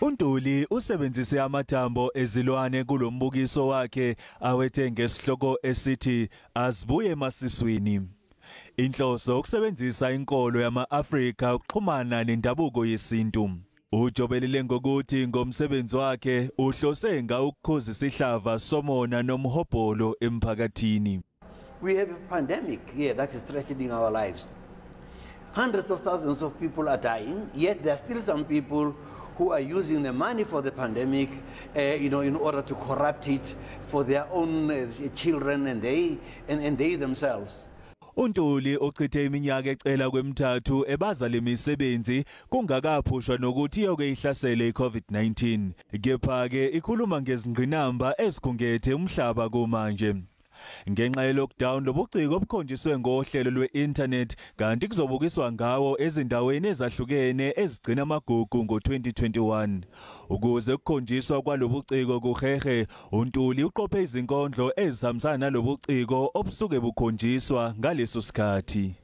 UNtuli usebenzise amathambo ezilwane kulombukiso wakhe awethe ngesihloko esithi Azibuye Emasisweni. Inhloso ukusebenzisa inkolo yama-Afrika ukuxhumana nendabuko yesintu. Ujobelele ngokuthi ngomsebenzi wakhe uhlose ngawukukhuza isihlava somona nomhobholo emphakathini. We have a pandemic here that is threatening our lives. Hundreds of thousands of people are dying, yet there are still some people who are using the money for the pandemic, in order to corrupt it for their own children and they themselves. UNtuli uchithe iminyaka ecela kwemithathu ebaza lemisebenzi kungakaphushwa nokuthi iyoke ihlasele iCovid-19. Kepha ke ikhuluma ngezingqinamba ezikhungethe umhlaba kumanje. Ngenxa ye-lockdown, lobuciko obukhonjiswe ngohlelo lwe-internet kanti kuzobukiswa ngawo ezindaweni ezahlukene ezigcina amagugu ngo-2021. Ukuze kukhonjiswa kwalobuciko kuhehe, uNtuli uqophe izinkondlo ezihambisana nalobuciko obusuke bukhonjiswa ngaleso sikhathi.